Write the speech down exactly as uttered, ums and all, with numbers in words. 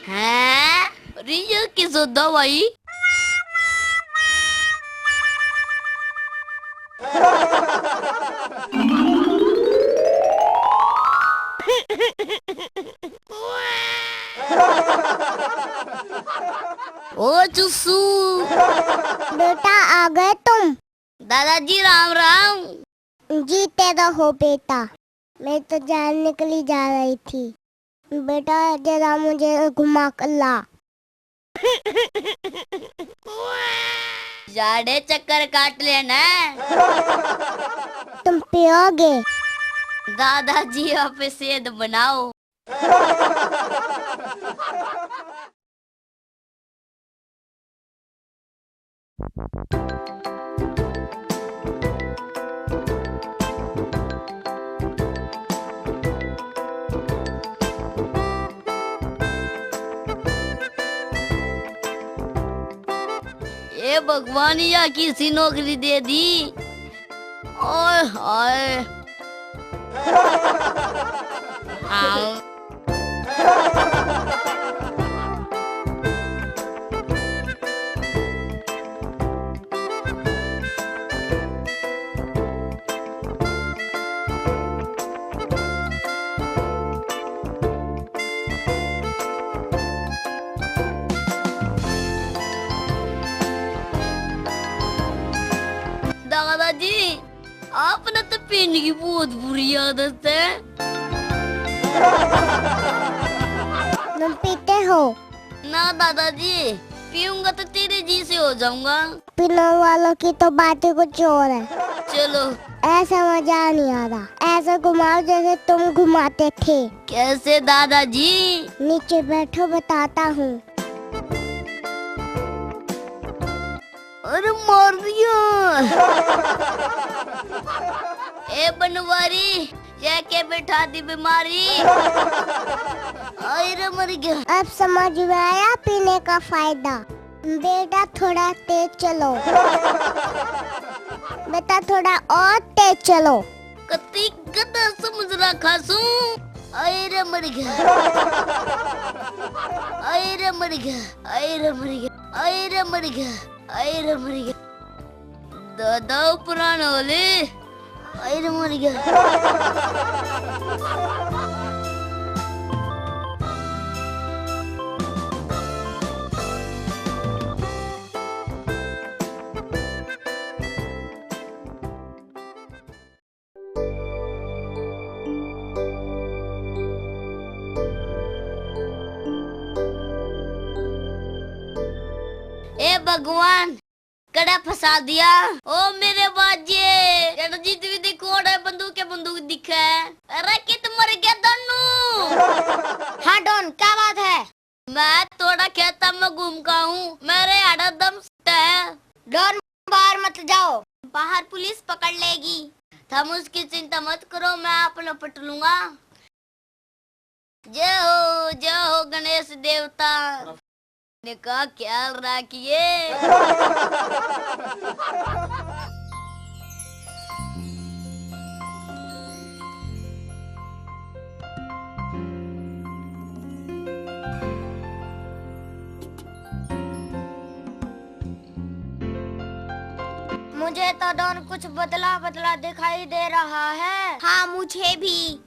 हैं? अरे, ये किस होता भाई? ओ चुस्सू। बेटा, आ गए तुम? दादाजी, राम राम। जीते रहो बेटा, मेरी तो जान निकली जा रही थी। बेटा, जरा मुझे घुमा कर ला। जाड़े चक्कर काट लेना। तुम पियोगे? दादाजी, आप सेहत बनाओ। ए भगवान, या किसी नौकरी दे दी। ओए हाय। आओ। दादाजी, आपने तो पीने की बहुत बुरी आदत है। तुम पीते हो? ना दादाजी, पीऊंगा तो तेरे जी से हो जाऊंगा। पीने वालों की तो बात ही कुछ और है। चलो। ऐसा मजा नहीं आ रहा, ऐसा घुमाओ जैसे तुम घुमाते थे। कैसे दादाजी? नीचे बैठो, बताता हूँ। अरे मार दिया। ए बनवारी, ये के बैठा दी बीमारी। आई रे मर गया। अब समझ में आया पीने का फायदा। बेटा थोड़ा तेज चलो। बेटा थोड़ा और तेज चलो। कत्ती गधा समझ रखा सू। आई रे मर गया। आई रे मर गया। आई रे मर गया। आई रे मर गया। आई रे मर गया। दादा पुराण होले। आई रे मर गया। ए भगवान, कड़े फंसा दिया। ओ मेरे बाजे, रणजीत भी देखो, ओड़े बंदूक के बंदूक दिखे। अरे कित मर गया दोनों? हाँ डॉन, क्या बात है? मैं थोड़ा खेता में घूम का हूँ, मेरे आड़ा दम है। डॉन, बाहर मत जाओ। बाहर पुलिस पकड़ लेगी। तुम उसकी चिंता मत करो, मैं आप लपट लूंगा। जय हो, जय हो गणेश देवता। ने का ख्याल रखिए। मुझे तो डॉन कुछ बदला बदला दिखाई दे रहा है। हाँ, मुझे भी।